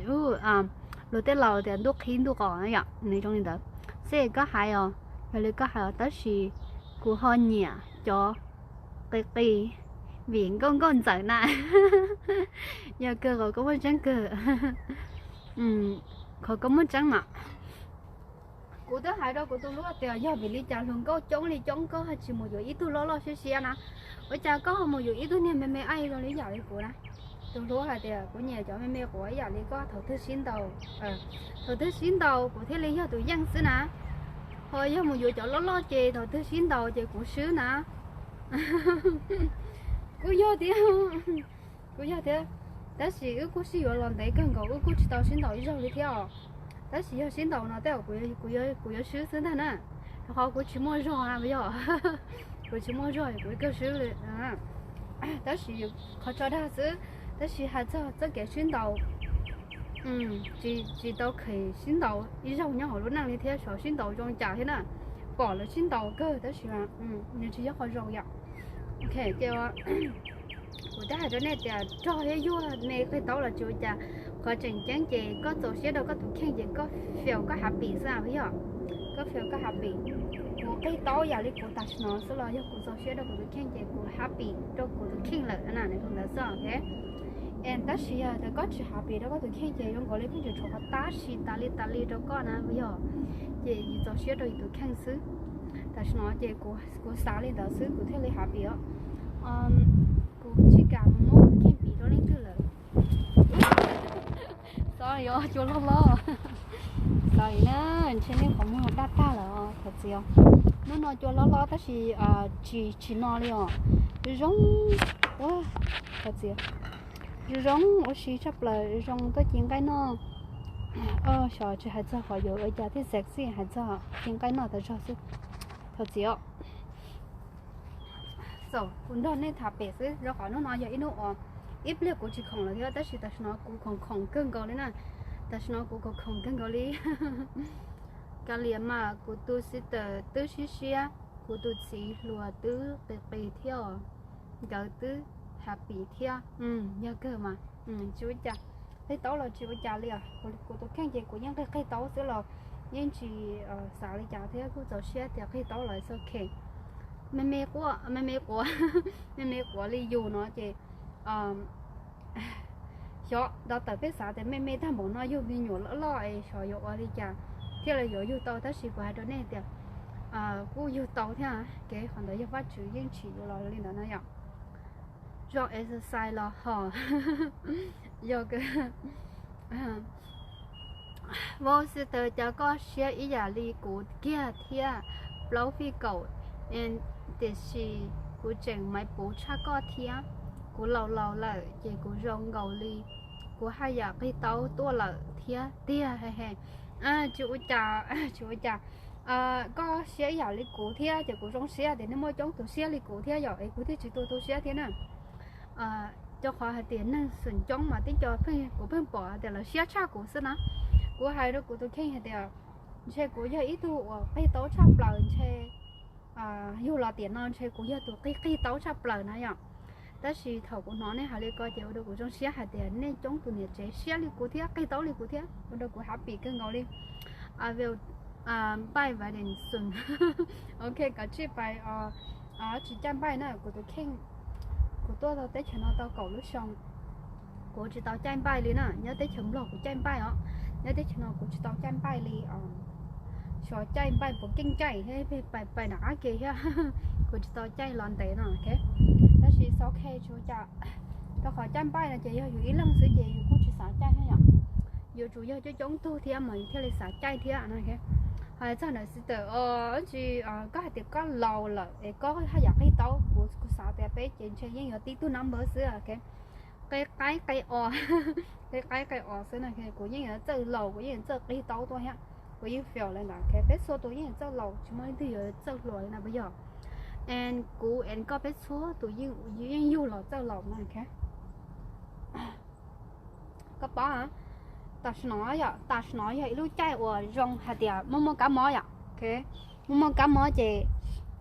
luag tej laus tias ntuj qhib ntuj qos yom, nws zoo li ntawd. Xij koj hais os, yog li koj hais os, tab sis kuv ho nyiam cov qis qis vim nkauj nkauj ntxawm na. Yog kawg qhov koj muaj tseeb kawg. Qhov koj muaj tseeb mas kuv twb hais rau kuv tus hlub tias yog vim li cas hluas nkauj coob li coob koj ho tsis mus yuav ib tug loj loj siab siab na, ua cas koj ho mus yuav ib tug niag me me aib zoo li yam li kuv na. Tus hlub hais tias kuv nyiam cov me me quav ib yam li koj, thaum twg sib ntaus, thaum twg sib ntaus kuv thiaj li yog tus yeej xwb na. Ho yog mus yuav cov loj loj ces thaum twg sib ntaus ces kuv swb na. Kuv yog thiab, kuv yog thiab, tab sis wb kuj sib yuav los ntev kawg nkaus wb kuj tsis tau sib ntaus ib zaug li thiab os. Tab sis yog sib ntaus no tej zaum kuv yuav swb xwb ntag na, rau qhov kuv tsis muaj zog na puas yog? Kuv tsis muaj zog kuv kawg swb li. Tab sis qhov tso dag xwb, tab sis hais txog txoj kev sib ntaus, tsis tau kheev sib ntaus ib zaug nyob hauv lub neej li thiab, xyov sib ntaus zoo cas thiab na. Pom lawv sib ntaus kawg tab sis nws tsis yog qhov zoo yom. Ok, ces kuv twb hais rau nej tias rog thiab yuag me qig taub los tsis ua cas, qhov tseem ceeb ces koj txaus siab rau koj tus kheej ces koj feel koj happy xwb puas yog? Koj feel koj happy. Kuv qig taub yam li kuv tam sim no xwb los yog kuv txaus siab rau kuv tus kheej ces kuv happy rau kuv tus kheej lawm na, nws zoo ntawd xwb, ok. Tab sis yog tias koj tsis happy rau koj tus kheej ces zoo nkaus li pheej tseem tshuav qhov tab sis tas li tas li rau koj na puas yog? Ces yus txaus siab rau yus tus kheej xwb. Tam sim no ces kuv xav li ntawd xwb kuv thiaj li happy os. Kuv tsis kam mus muab kuv kheej piv rau leej twg lawm. Sorry os, cua loj loj. Sorry na, ntshe nej qhov muag daj tag lawm os, thov txim os. Hnub no cua loj loj tab sis tsis tsis no li os. Zoo zoo, thov txim. Zoo zoo ua si tshaj plaws, zoo tuaj ci nqaij noj. Xyov tsis hais txog qhov yuav ua cas thiaj sexy, hais txog ci nqaij noj tas zog xwb. Thov txim os. So, kuv nrog nej tham pem xwb, rau qhov hnub no yog ib hnub uas ib pliag kuv tsis khoom lawm thiab, tab sis tam sim no kuv khoom khoom kawg nkaus li na. Tam sim no kuv khoom khoom kawg nkaus li. Kav liam mas kuv tus sister twb siab siab, kuv tus txiv hluas twb qis qis thiab os. Nkawd twb happy thiab. Yog kawg mas. Tsis ua cas. Qig taub los tsis ua cas li os. Kuv tus kheej ces kuv yeej qig qig taub xwb los yeej tsis xav li cas thiab, kuj txaus siab tias qig taub los it's ok. Me me quav, me me quav, me me quav li yus no ces xyov, doctor peb xav tias me me tag npaum no yug me nyuam loj loj es xyov yuav ua li cas thiaj li yuav yug tau, tab sis kuv hais rau nej tias kuj yug tau thiab. Kev qhov ntawd yog Vajtswv yeej tsim yuav los li ntawd no yom. Zoo exercise los hos. Yog Vauv sister, cas koj siab ib yam li kuv kiag thiab, plaub fij kaum, tiam sis kuv tseem maiv puv tshaj koj thiab. Kuv laus laus lawm ces kuv zoo nkaus li kuv haj yam qig taub tuaj lawm thiab tiag. Tsis ua cas, tsis ua cas. Koj siab ib yam li kuv thiab ces kuv zoo siab tias nej muaj coob tus siab li kuv thiab yom, es kuv thiaj tsis tu tu siab thiab na. Rau qhov hais tias neeg xwm coob mas tib co kuv pheej pom hais tias lawv siab tshaj kuv xwb na. Kuv hais rau kuv tus kheej hais tias ntshe kuv yog ib tug uas qig taub tshaj plaws, ntshe yug los tiam no ntshe kuv yog tus qig qig taub tshaj plaws na yom. Tab sis thaum kuv hnov nej hais li ko ces ua rau kuv zoo siab hais tias nej coob tus niam tsev siab li kuv thiab, qig taub li kuv thiab, ua rau kuv happy kawg nkaus li. I will buy Biden soon. Ok, kav tsij pais tsis caij npaij na, kuv tus kheej, kuv tuaj tau teb chaws no tau kaum lub xyoo, kuv tsis tau caij npaij li na. Nyob teb chaws Nplog kuv caij npaij os, nyob teb chaws no kuv tsis tau caij npaij li. Xyov caij npaij puas keej caij thiab, pais pais nram qab ke thiab. Kuv tsis tau caij los ntev no, ok. Tab sis it's ok, tsis ua cas. Rau qhov caij npaij no ces yog yus ib leeg xwb ces yus kuj tsis xav caij thiab yom. Yuav tsum yog coob coob tug thiab mas yus thiaj li xav caij thiab no. Hais txog ntawm sister, tsis, koj hais tias koj laus lawm es koj haj yam qig taub, kuv kuv xav tias peb ces ntshe yeej yuav tib tug number xwb, ok. Qe qaib qe os, qe qaib qe os xwb na. Kuv yeej yuav txawj laus, kuv yeej yuav txawj qig taub tuaj thiab. Kuv yeej feel li ntawd, ok. Peb txhua tus yeej yuav txawj laus, tsis muaj leej twg yuav txawj hluas li na, puas yog? And kuv and koj peb txhua tus yeej yug los txawj laus na, ok. Koj paub, tam sim no yom, tam sim no yog ib lub caij uas zoo hais tias muaj muaj kab mob yom, ok. Muaj muaj kab mob ces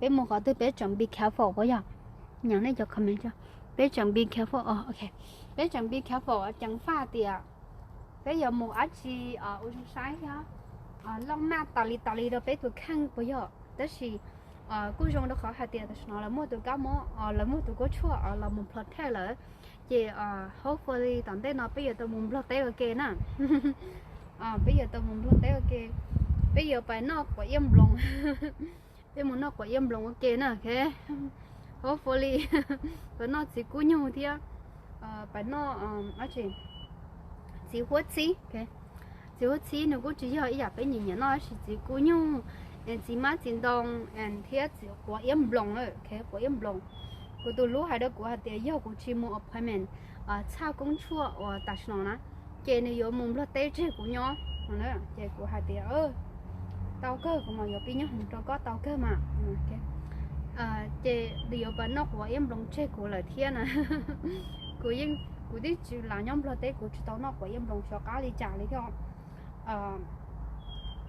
peb mus qhov twg peb tseem be careful, puas yog? Nyeem nej cov comment, peb tseem be careful, ok. Peb tseem be careful, ceev faj tias peb yuav mus dab tsi ua zoo saib thiab, loj maj tas li tas li rau peb tus kheej, puas yog? Tab sis kuj zoo rau qhov hais tias tam sim no lawv muaj tus kab mob, lawv muaj tus kab tshuaj los mus protect lawm. Ces hopefully tom ntej no peb yuav tau mus Nplog teb ua ke na. Peb yuav tau mus Nplog teb ua ke, peb yuav pais noj quav iab nploos. Peb mus noj quav iab nploos ua ke na, ok. Hopefully pais noj txiv kub nyuj thiab, pais noj, txiv huab txhib, ok. Txiv huab txhib nws kuj tsis yog ib yam peb nyiam nyiam noj, tab sis txiv kub nyuj, txiv mab txiv ntoo, thiab txiv quav iab nploos, ok, quav iab nploos. Kuv tus hlub hais rau kuv hais tias yog kuv tsis mus appointment txhaj koob tshuaj uas tam sim no na, ces nws yuav mus Nplog teb tseg kuv nyob. Ces kuv hais tias tau kawg, kuv mam yuav pib nyob hoom rau koj tau kawg mas. Ces nws yuav pais noj quav iab nploos tseg kuv lawm thiab na. Kuv yeej, kuv twb tsis lam nyob Nplog teb kuv tsis tau noj quav iab nploos xyov qab li cas li thiab.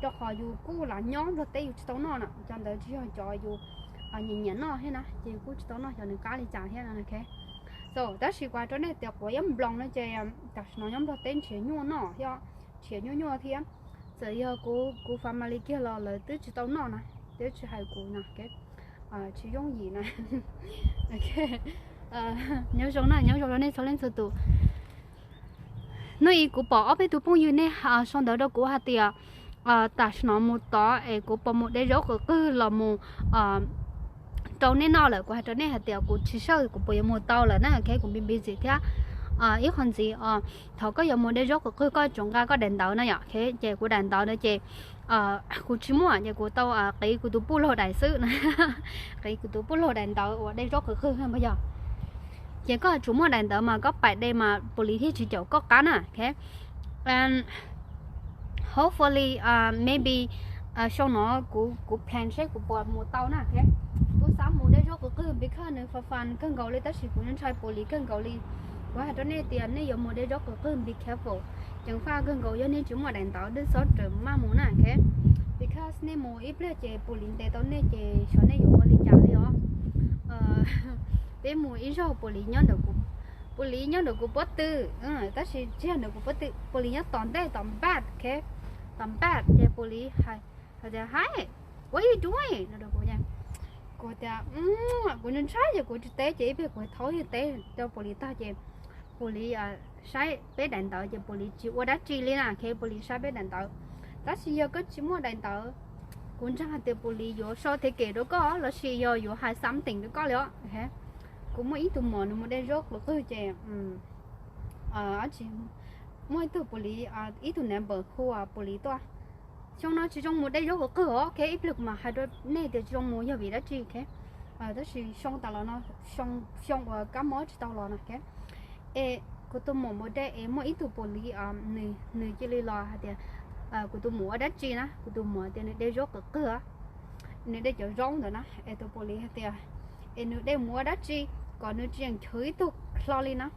Rau qhov yus kuj lam nyob Nplog teb yus tsis tau noj na, cov ntawd tsis yog cov yus nyiam nyiam noj thiab na, ces yus kuj tsis tau noj xyov nws qab li cas thiab na, ok. So tab sis kuv hais rau nej tias quav iab nploos no ces tam sim no nyob Nplog teb nrhiav nyuaj noj thiab, nrhiav nyuaj nyuaj thiab. Txawm yog kuv, kuv family kiag los lawv twb tsis tau noj na, twb tsis hais kuv na, ok. Tsis yooj yim na. Nyob zoo na, nyob zoo rau nej txhua leej txhua tus. Hnub ib kuv pom ob peb tug phooj ywg nej sau ntawv rau kuv hais tias tam sim no mus tod es kuv puas mus de zaub qws qwg los mus rau nej noj lawm, kuv hais rau nej hais tias kuv tsis sure kuv puas yuav mus tau lawm na, ok, kuv busy thiab. Ib qho ntxiv os, thaum koj yuav mus de zaub qhwv qwg koj tsuas nqa koj daim ntawv no yom, ok, ces kuv daim ntawv no ces kuv tsis muaj ces kuv tau qiv kuv tus puj laug daim xwb, qiv kuv tus puj laug daim ntawv uas de zaub qhwv qwg na yog. Ces koj tsuas muaj daim ntawv mas koj pais de mas police thiaj tsis caum koj qab na, ok. Hopefully, maybe xyoo no kuv, kuv plan seb kuv puas mus tau na, ok. Kuv xav mus de zaub qhwv qwg because nws fun fun kawg nkaus li, tab sis kuv ntshai police kawg nkaus li. Kuv hais rau nej tias nej yuav mus de zaub qhwv qwg be careful, ceev faj kawg nkaus, yog nej tsis muaj daim ntawv nej txhob rawm maj mus na, ok. Because nej mus ib pliag ces police ntes tau nej ces xyov nej yuav ua li cas li os. Peb mus ib zaug police nyob ntawm kuv, police nyob ntawm kuv pob tw, tab sis tsis yog ntawm kuv pob tw, police nyob tom ntej tom npaj, ok, tom npaj ces police hais tias, Hi, what you doing? No rau kuv, kuv tias kuv ntshai ces kuv tsis teb, ces ib pliag kuv thaub yog teb rau police tag ces police saib peb daim ntawv ces police tsis ua dab tsi li na, ok, police saib peb daim ntawv. Tab sis yog koj tsis muaj daim ntawv, kuv ntseeg hais tias police yuav sau thiab kem rau koj lossis yog yuav hais something rau koj li os. Kuv muaj ib tug muam nws mus de zaub qhwv qwg ces muaj ib tug police, ib tug neighbor hu police tuaj. Xyoo no tsis zoo mus de zaub qhwv qwg os, ok, ib pliag kuv mam hais rau nej tias tsis zoo mus yog vim dab tsi, ok. Tab sis xyoo tas los no, xyoo uas kab mob tsis tau los no, ok. Es kuv tus muam mus de es muaj ib tug police, nws, nws cia li los hais tias kuv tus muam ua dab tsi na, kuv tus muam tias nws de zaub qhwv qwg, nws de cov zaub ntawd na, es tus police hais tias es nws de mus ua dab tsi, kom nws tsis yeem chwv ib tug hlo li na.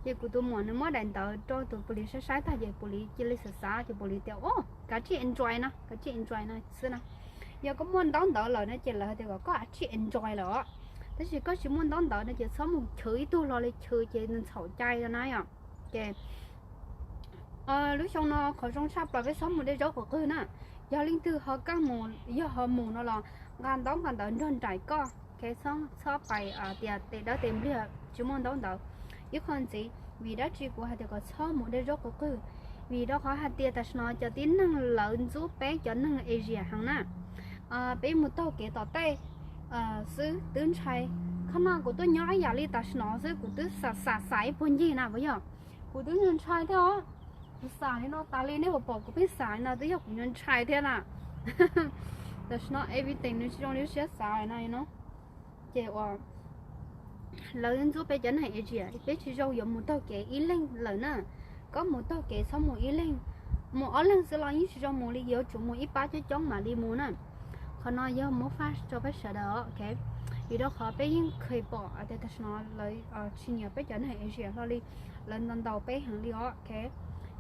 Ces kuv tus muam nws muab daim ntawv rau tus police saib saib tag ces police cia li xav xav ces police tias, O, kav tsij enjoy no, kav tsij enjoy no xwb na. Yog koj muaj ntaub ntawv lawm no ces lawv hais tias kom koj kav tsij enjoy lawm os. Tab sis koj tsis muaj ntaub ntawv no ces txhob mus chwv ib tug hlo li, chwv ces nws ntxhaum cai no na yom. Ces lub xyoo no qhov zoo tshaj plaws peb txhob mus de zaub qhwv qwg na. Yog leej twg ho, yog ho mus no los nqa ntaub nqa ntawv nrog nraim koj, ok, txhob pais tias tes dawb tes npliag tsis muaj ntaub ntawv. Ib qho ntxiv, vim dab tsi kuv hais tias kom txhob mus de zaub qhwv qwg? Vim rau qhov hais tias tam sim no cov tib neeg lawv ntxub peb cov neeg Asia heev na. Peb mus taug kev tom tej xwb twb ntshai. Qhov no kuv twb nyob ib yam li tam sim no xwb, kuv twb xav xav xav ib puag ncig na puas yog? Kuv twb ntshai thiab os. Kuv xav li no tas li, nej puas pom kuv pheej xav li no, twb yog kuv ntshai thiab na. Tam sim no everything nws tsis zoo li siab xav na no. Ces uas lawv ntxub peb cov neeg Asia, peb tsis zoo yuav mus taug kev ib leeg lawm na. Koj mus taug kev txhob mus ib leeg, mus ob leeg xwb los yeej tsis zoo mus li, yuav tsum mus ib pab coob coob mam li mus na. Qhov no yog muab faj rau peb sawv daws, ok. Vim rau qhov peb yeej kheev pom tias tam sim no lawv tsis nyiam peb cov neeg Asia hlo li, lawv ntaus ntaus peb heev li os, ok.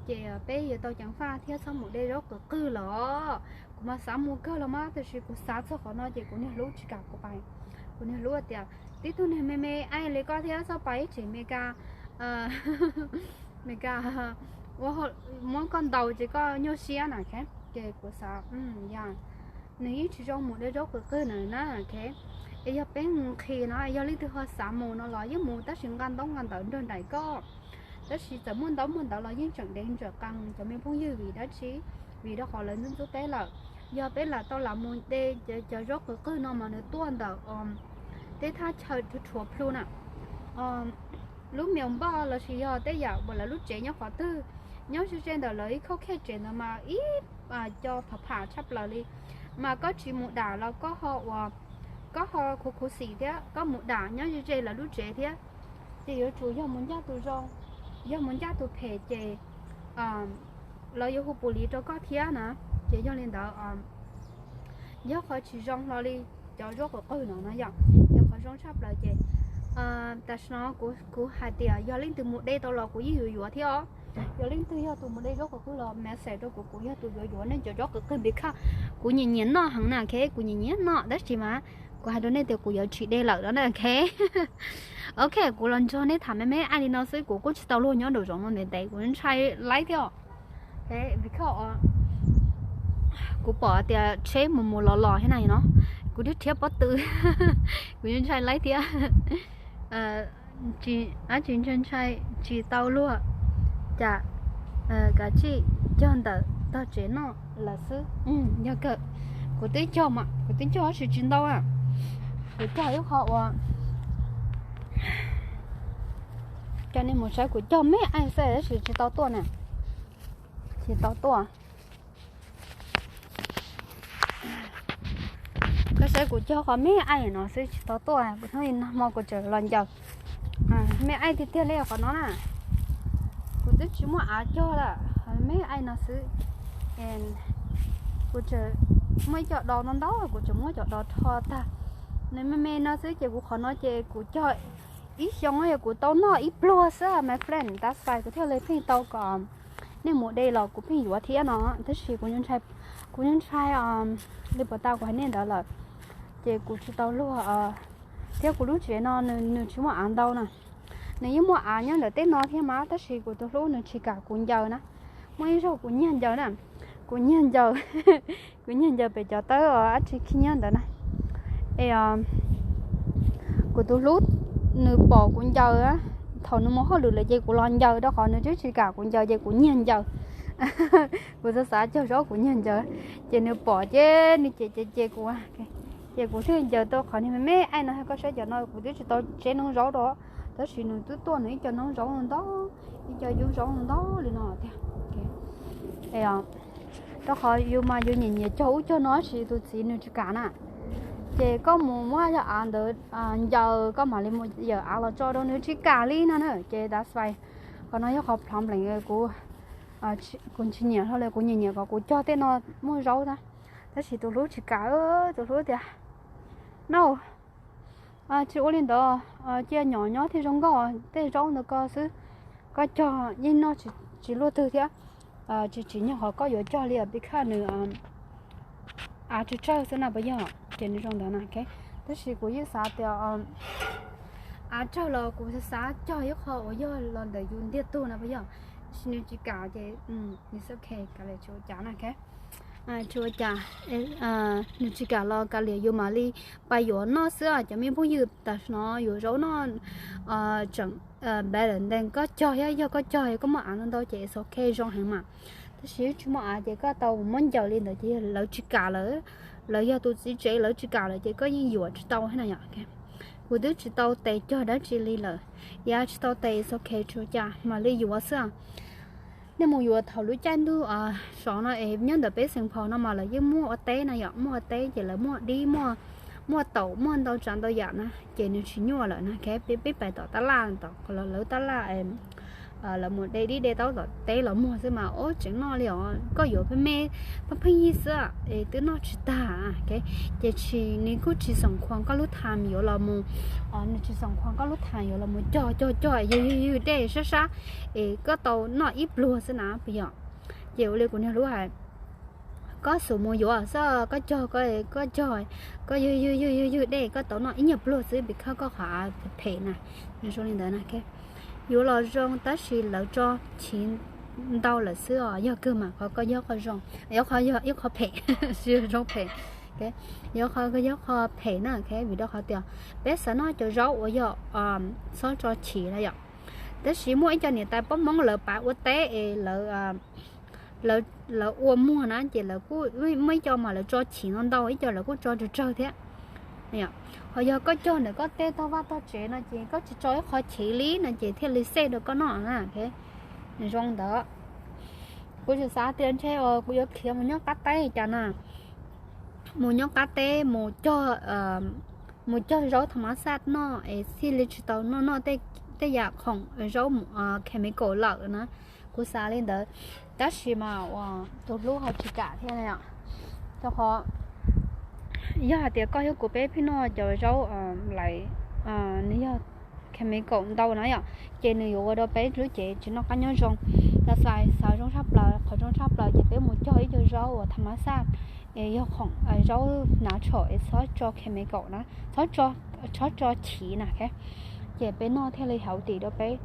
Ces peb yuav tau ceev faj thiab txhob mus de zaub qhwv qwg lawm. Kuv mas xav mus kawg los mas, tab sis kuv xav txog qhov no ces kuv niag hlub tsis kam kuv pais. Kuv niag hlub tias, Tib tug neeg me me aim li koj thiab txhob pais ib tsev Meskas, Meskas muab koj ntaus ces koj nyuaj siab na, ok. Ces kuv xav, ya, nws yeej tsis zoo mus de zaub qhwv qwg na, ok. Es yog peb nqhis no, yog leej twg ho xav mus no los yeej mus, tab sis nqa ntaub nqa ntawv nrog nraim koj. Tab sis txawm muaj ntaub muaj ntawv los yeej tseem danger qee cov me phooj ywg. Vim dab tsi? Vim rau qhov lawv ntxub ntxub peb lawm. Yog peb lam tau lam mus de cov zaub qhwv qwg no mas nws tuaj ntawm tej thaj chaw rhuav plhu na, lub Myeongbok lossis yog tej yam uas lawv lub tsev nyob qhov twg, nyob ze ze ntawm lawv ib khauj khej tsev ntawd mas ib co pham pham tshaj plaws li. Mas koj tsis mus dam los koj ho uas, koj ho khuv khuv xim thiab, koj mus dam nyob ze ze lawv lub tsev thiab. Ces yuav tsum yog mus ncaj tus zoo, yog mus ncaj tus phem ces lawv yuav hu pus liv rau koj thiab na. Ces yog li ntawd, yog qhov tsis zoo hlo li cov zaub qhwv qwg no no yom, yog qhov zoo tshaj plaws ces tam sim no kuv hais tias yog leej twg mus de tau los kuv yeej yuav yuav thiab os. Yog leej twg yog tus mus de zaub qhwv qwg los message rau kuv, kuv yog tus yuav yuav nej cov zaub qhwv qwg because kuv nyiam nyiam noj heev na, ok, kuv nyiam nyiam noj tab sis mas kuv hais rau nej tias kuv yuav tsis de lawm no na, ok. Ok, kuv los nrog nej tham me me li no xwb, kuv kuj tsis tau luag nyob nraum zoov no ntev ntev, kuv ntshai laib thiab os. Because kuv pom tias tsheb mus mus los los thiab na no, kuv twb rhiab pob tw, kuv ntshai laib thiab. Tsis ntshai, tsis tau luag, cas kav tsij cog ntawm tog tsev noj lawm xwb. Yog kawg, kuv twb cog mas, kuv twb cog tab sis tsis ntau a. Kuv cog ib qho uas, coj nej mus saib, kuv cog me aim xwb tab sis tsis tau tuaj na, tsis tau tuaj. Koj saib kuv cog qhov me aim no xwb tsis tau tuaj, kuv hnub no hmo kuv tseem los ncaws. Me aim tiag tiag li qhov no na, kuv twb tsis muaj av cog lawm, me aim no xwb. Kuv tseem muaj ib co dos ntau ntau, kuv tseem muab cov dos rho tag. Nws me me no xwb ces kuv qhov no ces kuv cog ib xyoo yog kuv tau noj ib pluag xwb my friend, that's why kuv thiaj li pheej tau kom nej mus de los kuv pheej yuav thiab no. Tab sis kuv nyuaj ntshai li puas tau kuv hais nej ntawd lawm, ces kuv tsis tau luag, thiab kuv lub tsev no nws tsis muaj av ntau na. Nws yeej muaj av nyob ntawm tej no thiab mas tab sis kuv tus hlub nws tsis kam kuv ncaws na. Muaj ib zaug kuv nyiag ncaws na, kuv nyiag ncaws, kuv nyiag ncaws pem cov tawb dab tsi khi nyob ntawd na. Es kuv tus hlub nws pom kuv ncaws, thaum nws mus hauj lwm lawm ces kuv los ncaws, rau qhov nws twb tsis kam kuv ncaws ces kuv nyiag ncaws. Kuv xav xav cog zaub kuv nyiag ncaws, ces nws pom ces nws ces ces ces kuv, ces kuv thiaj ncaws tau qhov niag me me aim no. Koj saib cov no kuv twb tsis tau tseb noob zaub rau, tab sis nws twb tuaj nws ib co noob zaub ntau, ib co yub zaub ntau li no tiag. Rau qhov yus mas yus nyiam nyiam cog ub cog no tab sis tus txiv nws tsis kam na. Ces koj mus muab yog av ntawd ncaws koj mam li mus yawm av los tso rau, nws tsis kam li no na. Ces that's why qhov no yog qhov plhov nplees kuv, kuv tsis nyiam hlo li, kuv nyiam nyiam kom kuv cog tej no muaj zaub na. Tab sis tus hlub tsis kam, tus hlub tias no, tsis ua li ntawd, cia nyom nyob thiaj zoo nkauj, tej zaub ntawd ko xwb, koj cog yeej noj tsis luaj twg thiab. Tsis tsim nyog qhov koj yuav cog li os, because nws av tsawg tsawg xwb na puas yog, ces nws zoo ntawd na. Tab sis kuv yeej xav tias av tsawg los kuv xav xav cog ib qho uas yog los ntawm yus ntiag tug na puas yog, tab sis nws tsis kam ces nws xav, ok, kav liam tsis ua cas na. Tsis ua cas, nws tsis kam los kav liam yus mam li pais yuav noj xwb. Cov me phooj ywg, tam sim no yuav zaub noj tseem npav lawm ntees, koj cog thiab, yog koj cog koj muaj av ntau ntau ces it's ok, zoo heev mas. Tab sis tsis muaj av ces koj tau muab ncaws li ntawd ces lawv tsis kam lawm, lawv yog tus txiv tsev lawv tsis kam lawm ces koj yeej yuam tsis tau na yom. Kuv twb tsis tau tes cog dab tsi li lawm, yav tsis tau tes it's ok, tsis ua cas, mam li yuav xwb. Nej mus yuav thaum lub caij ntuj sov no es nyob ntawm peb Xeem Phos no mas lawv yeej muaj ua teb na yom, muaj ua teb ces lawv muaj dib, muaj, muaj taum, muaj ntau tsav ntau yam na, ces nws tsis nyuaj lawm na. Peb, peb pais tom tab laj, tom lawv tab laj, lawv mus de dib de taub tom teb los muag xwb mas ub tseem noj li os. Koj yuav pheej me, pheej pheej yig xwb es twb noj tsis tag. Ces tsis, nws kuj tsis xoom khuam koj lub tham yuav los mus, nws tsis xoom khuam koj lub tham yuav los mus cog cog cog ywg ywg ywg dej sab sab es koj tau noj ib pluag xwb na puas yog. Ces ua li kuv niag hlub hais, koj xub mus yuav xwb, koj cog, koj cog, koj ywg ywg ywg ywg ywg dej koj tau noj ib nyuag pluag xwb, because koj qhov av phem na. Nws zoo li ntawd na. Yuav los zoo tab sis lawv tso chiv ntau lawm xwb os, yog kawg mas qhov koj yog qhov zoo, yog qhov, yog ib qho phem, zoo phem, yog qhov koj yog qhov phem na. Vim rau qhov tias peb xav noj cov zaub uas yog txhob tso chiv na yom. Tab sis muaj ib co niam tais Hmoob lawv pab ua teb es lawv, lawv ua muag na ces lawv kuj muaj ib co mas lawv tso chiv ntau ntau, ib co lawv kuj tso tsawg tsawg thiab. Ho yog koj cog ntawm koj tej tog vaj tog tsev no ces koj tsis tso ib qho chiv li no ces thiaj li safe rau koj noj na. Nws zoo ntawd. Kuv tsis xav tias ntshe kuv yuav khiav mus nyob qab teb cas na, mus nyob qab teb mus cog, mus cog zaub thas mas xaj noj es thiaj li tsis tau noj noj tej yam khoom zaub chemical lawm na. Kuv xav li ntawd, tab sis mas tus hlub ho tsis kam thiab na yom. Rau qhov yog hais tias koj thiab kuv peb pheej noj cov zaub lawv, nws yog chemical ntau na yom, ces nws yuav ua rau peb lub cev tsis noj qab nyob zoo. That's why xav zoo tshaj plaws, qhov zoo tshaj plaws ces peb mus cog ib co zaub uas thas mas xaj, es yog khoom zaub natural es txhob tso chemical na, txhob tso chiv na. Ces peb noj thiaj li healthy rau peb.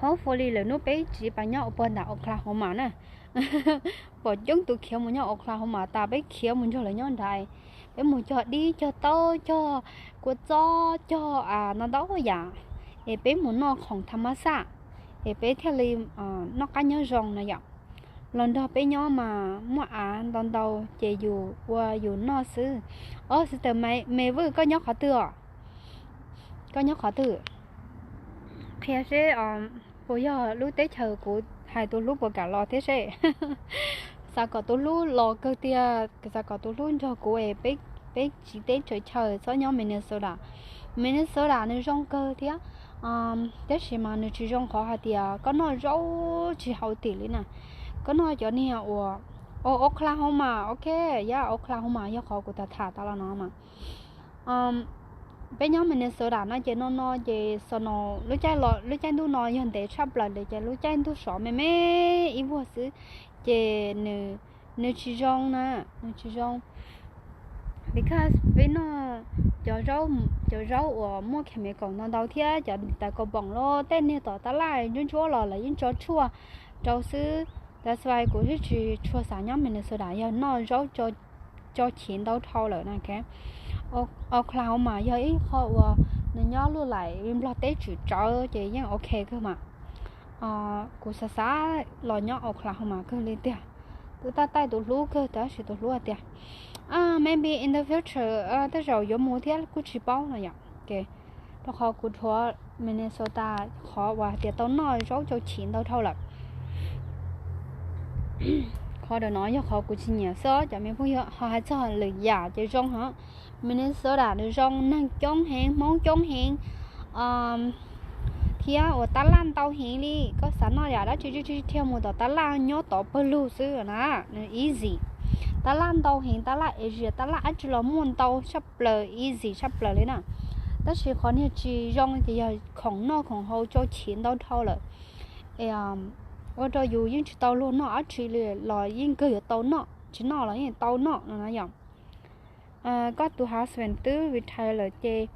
Hopefully lwm hnub peb tsiv pais nyob ua puag nram Oklahoma na. Pom coob tus khiav mus nyob Oklahoma tas peb khiav mus nrog lawv nyob nrad. Peb mus cog dib cog taub cog kua txob cog ntau ntau yam, es peb mus noj khoom thas mas xaj, es peb thiaj li noj qab nyob zoo na yom. los nrog peb nyob mas muaj av ntau ntau ces yus ua yus noj xwb. Ob, sister May Vwj, koj nyob qhov twg os? Koj nyob qhov twg? Qhia seb puas yog lub teb chaws kuv hais tus hlub puas kam los thiab seb. Xav kom tus hlub los kawg tiag, xav kom tus hlub nrog kuv es peb tsiv teb tsaws chaw txhob nyob Minnesota. Minnesota nws zoo kawg thiab, tab sis mas nws tsis zoo qhov hais tias koj noj zaub tsis haus tim li na. Koj noj cov niag uas, o, Oklahoma, ok, yog Oklahoma yog qhov kuv tham tham tas los no mas. Peb nyob Minnesota no ces no no ces xaus no, lub caij ntuj no yog ntev tshaj plaws li ces lub caij ntuj sov me me ib vuag xwb ces nws tsis zoo na, nws tsis zoo. Because peb noj cov zaub uas muaj chemical ntau ntau thiab cov tais kaus poom los tej niag tom tab laj ntsuab ntsuab los lawv yeej tso tshuaj rau xwb. That's why kuv thiaj tsis tshua xav nyob Minnesota yog noj zaub tso chiv ntau dhau lawm na. Oklahoma yog ib qho uas nws nyob luaj laim Nplog teb tswm tsawv ces yeej ok kawg mas. Kuv xav xav los nyob Oklahoma kawg li tiag. Twb tab taij tus hlub kawg tab sis tus hlub hais tias maybe in the future tej zaum yuav mus thiab kuj tsis paub no yom. Rau qhov kuv dhuav Minnesota qhov uas hais tias tau noj zaub tso chiv ntau dhau lawm. Qhov ntawm no yog qhov kuv tsis nyiam xwb cov me phooj ywg. Ho hais txog lwm yam ces zoo hov. Minnesota nws zoo, neeg coob heev, Hmoob coob heev thiab uas tab laj ntau heev li. Koj xav noj yam dab tsi tsis dhia mus tom tab laj nyob tod pawg lug xwb na, nws easy. Tab laj ntau heev, tab laj Asia, tab laj dab tsi los muaj ntau tshaj plaws, easy tshaj plaws li na. Tab sis qhov niag tsis zoo ces yog khoom noj khoom haus tso chiv ntau dhau lawm. Ua rau yus yeej tsis tau luag noj dab tsi li los yeej kawg yuav tau noj, tsis noj los yeej tau noj no na yom. Koj tus husband twb retire lawm ces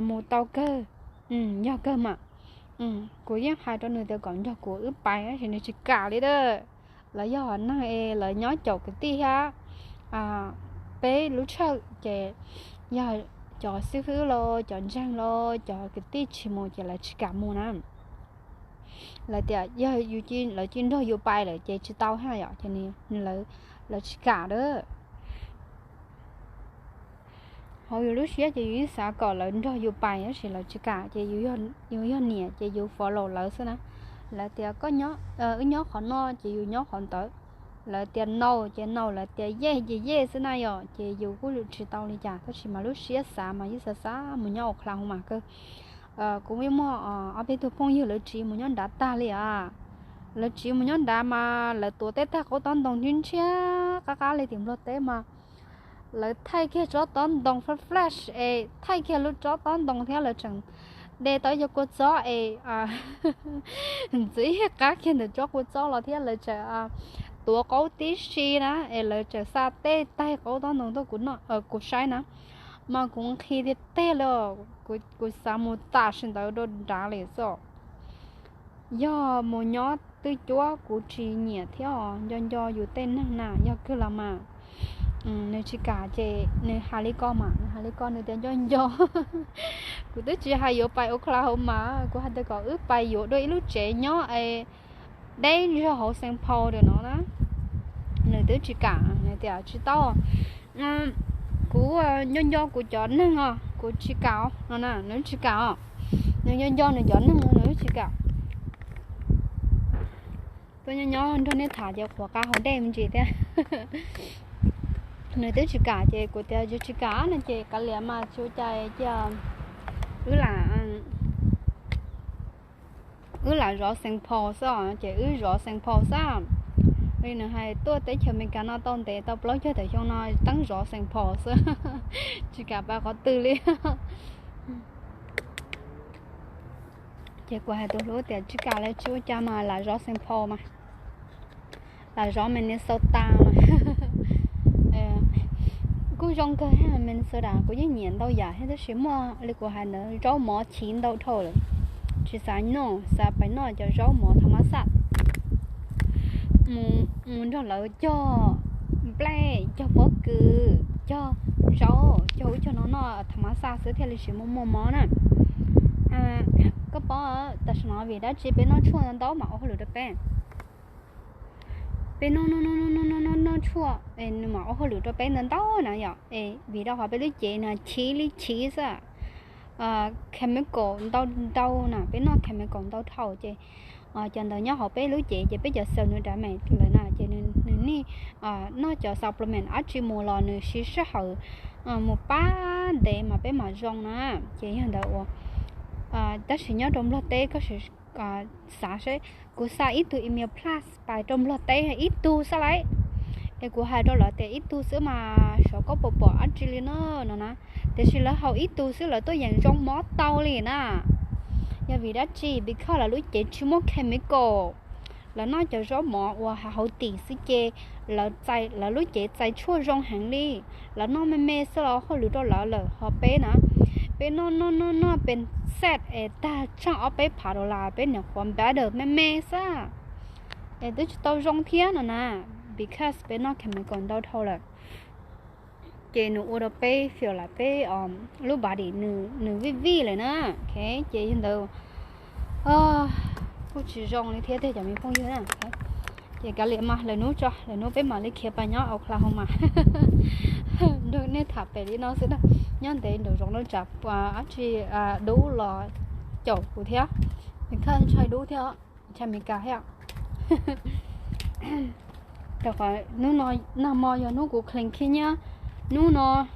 mus tau kawg. Yog kawg mas. Kuv yeej hais rau nws tias kom nrog kuv wb pais tab sis nws tsis kam li a. Lawv yog neeg es lawv nyob caum kwv tij thiab peb lub tshawj ces yog cov xib fwb los cov ntseeg los cov kwv tij tsis mus ces lawv tsis kam mus na. Lawv tias yog lawv cia nrog yus pais lawm ces tsis tau thiab yom, ces lawv tsis kam a. Hauv yus lub siab ces yus yeej xav kom lawv nrog yus pais tab sis lawv tsis kam ces yus yog niam ces yus follow lawv xwb na. Lawv tias koj nyob, wb nyob qhov no ces yus nyob qhov ntawd. Lawv tias no ces no, lawv tias yes ces yes xwb na yom, ces yus kuj tsis tau li cas tab sis mas lub siab xav mas yeej xav xav mus nyob Oklahoma kawg. Kuv yeej muaj ob peb tug phooj ywg lawv tsiv mus nyob nrad tag li a. Lawv tsiv mus nyob nrad mas lawv tuav tej tag qauv tob ntoo ntshiab ntshiab qab qab li tim Nplog teb mas lawv thaij kiag tsob tob ntoo flash flash es thaij kiag lub tsob tob ntoo thiab lawv tseem de tau ib co kua txob es ntxiv qab kiag ntawm tsob kua txob los thiab lawv tseem tuav qauv tib si na es lawv tseem xa tej taig qauv tob ntoo tuaj kuv saib na. Mas kuv nqhis tiag tiag li, kuv xav mus tam sim ntawd rau nrad li xwb. Yog mus nyob twj cuab kuv tsis nyiam thiab os, nco nco yus tej neeg na, yog kawg los mas. Nws tsis kam ces nws hais li ko mas, nws hais li ko nws tias nco nco. Kuv twb tsis hais yuav pais Oklahoma, kuv hais tias kom wb pais yuav dua ib lub tsev nyob es deb zog hauv Saint Paul ntawm no na. Nws twb tsis kam, nws tias tsis tau, kuv nco nco kuv cov neeg os, kuv tsis kam no na, nws tsis kam os. Nws nco nco nws cov neeg, nws tsis kam. Tuaj nyob nyob nrog nej tham ces qhuav qab hauv dej me ntsis thiab. Nws twb tsis kam ces kuv tias yus tsis kam no ces kav liam mas tsis ua cas, cia wb lam, wb lam zov Saint Paul xwb os, ces wb zov Saint Paul xwb. Li nws hais tuaj teb chaws Amelikas no tau ntev tau plaub caug tawm xyoo no teeb zov Saint Paul xwb, tsis kam pais qhov twg li. Ces kuv hais tus hlub tias tsis kam li tsis ua cas mas lam zov Saint Paul mas, lam zov Minnesota mas. Kuj zoo kawg Minnesota, kuv yeej nyiam ntau yam thiab tab sis muaj li kuv hais ntawd zaub mov chiv ntau dhau lawm, tsis xav noj, xav pais noj cov zaub mov tha mas xaj. Mus nrog lawv cog nplej, cog pob kws, cog zaub, cog ub cog no noj tha mas xaj xwb thiaj li tsis muaj muaj mob na. Koj paub tam sim no vim dab tsi peb noj tshuaj ntau mas ua hauj lwm rau peb? peb noj noj noj noj noj noj noj tshuaj es nws mam ua hauj lwm rau peb ntau ntau na yom. Es vim rau qhov peb lub cev na chiv li chiv xwb, chemical ntau ntau na, peb noj chemical ntau dhau ces cov ntawd nyob hauv peb lub cev ces peb cov cells nws damage lawm na ces nws nij noj cov supplement dab tsi mus los nws siv sij hawm mus pab ntev mas peb mam zoo na. Ces yog ntawd uas tab sis nyob rau Nplog teb koj xav seb, kuv xa ib tug Immune Plus pais rau Nplog teb ib tug xwb lauj, es kuv hais rau lawv tias ib tug xwb mas xyov koj puas pom dab tsi li na no na. Tiam sis lawv haus ib tug xwb lawv tuaj yeem zoo mob tau li na. Yog vim dab tsi? Because lawv lub cev tsis muaj chemical. Lawv noj cov zaub mov uas hauv tim xwb ces lawv lub cev txais tshuaj zoo heev li. Lawv noj me me xwb los hauj lwm rau lawv lawm, ho peb na, peb noj noj noj noj pes xaj es tag tsheej ob peb phav dollar peb niam qhuav better me me xwb es twb tsis tau zoo thiab no na, because peb noj chemical ntau dhau lawm. Ces nws ua rau peb feel like peb lub body nws vij vij lawm na. Ces yog ntawd kuj tsis zoo li thiab tiag cov me phooj ywg na. Ces kav liam mas lwm hnub tso, lwm hnub peb mam li khiav pais nyob Oklahoma. Nrog nej tham pem li no xwb na, nyob ntev nraum zoov no tsam dab tsi dub los caum kuv thiab, khawb ntshai dub thiab, ntshai Amelikas thiab. Rau qhov hnub no, nag hmo yog hnub kuv clean kitchen, hnub no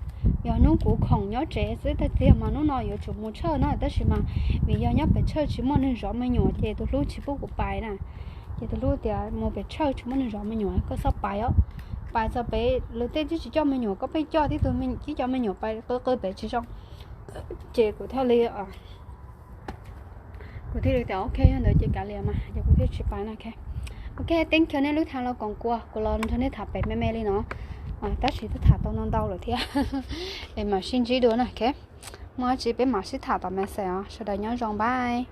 yog hnub kuv khoom nyob tsev xwb, tiag tiag mas hnub no yuav tsum mus church na, tab sis mas vim yog nyob pem church tsis muaj neeg zov me nyuam ces tus hlub tsis pub kuv pais na. Ces tus hlub tias mus pem church tsis muaj neeg zov me nyuam koj txhob pais os, pais txog pem luag tej twb tsis coj me nyuam koj pheej coj tib tug, tib cov me nyuam pais qw qw pem tsis zoo. Ces kuv thiaj li kuv thiaj li tias ok, yog ntawd ces kav liam mas, ces kuv thiaj tsis pais na. Ok, thank you nej lub tham los koom kuas kuv los nrog nej tham pem me me li no, tab sis twb tham tau ntau ntau lawm thiab. Es mam sib ntsib dua na. Ok, muaj dab tsi peb mam sib tham tom message os, sawv daws nyob zoo, bye.